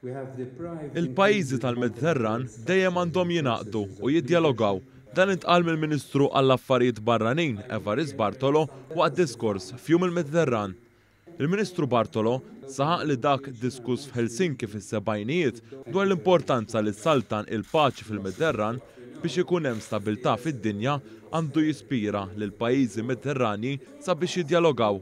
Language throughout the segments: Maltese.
Il-pajjiżi tal-Mediterran dejjem għandhom jingħaqdu u jiddjalogaw. Dan intqal mill-Ministru għall-Affarijiet Barranin Evarist Bartolo waqt diskors f'Jum il-Mediterran. Il-Ministru Bartolo saħaq li dak diskuss f'Helsinki fis-sebgħinijiet dwar l-importanza li ssaltan il-paċi fil-Mediterran biex ikun hemm stabilità fid-dinja għandu jispira lill-pajjiżi Mediterranji sabiex jiddjalogaw.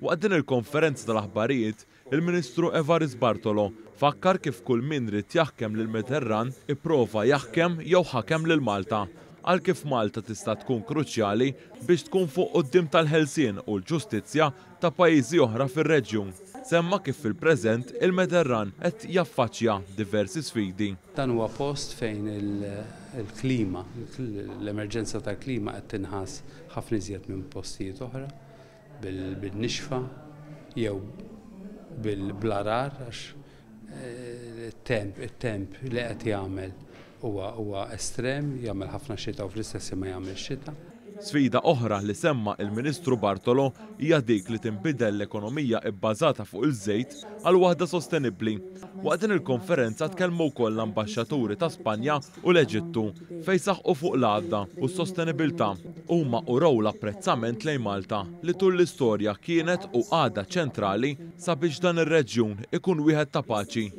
Waqt din il-konferenza tal-aħbarijiet, Il-Ministru Evarist Bartolo fakkar kif kull min ried jaħkem lill-Mediterran ipprova jaħkem jew ħakem lil Malta. Qal kif Malta tista' tkun kruċjali biex tkun fuq quddiem tal-ħelsien u l-ġustizzja ta' pajjiżi oħra fir-reġjun. Semma kif fil-preżent il-Mediterran qed jaffaċċja diversi sfidi. Dan huwa post fejn il-klima, l-emerġenza tal-klima qed tinħass ħafna iżjed minn postijiet oħra. bil-nixfa jew bil-għarar għax it-temp it-temp li qed jagħmel huwa huwa estrem, jagħmel ħafna xita u fl-istess ħin ma jagħmilx xita. Sfida oħra li semma il-Ministru Bartolo hija dik li tinbidel l-ekonomija bbażata fuq iż-żejt għal waħda sostenibbli. Waqt din il-konferenza tkellmu wkoll l-ambaxxaturi ta' Spanja u l-Eġittu fejn saħqu fuq l-għaqda u s-sostenibilità. Huma urew l-apprezzament lejn Malta li tul l-istorja kienet u għadha ċentrali sabiex dan ir-reġjun ikun wieħed ta' paċi.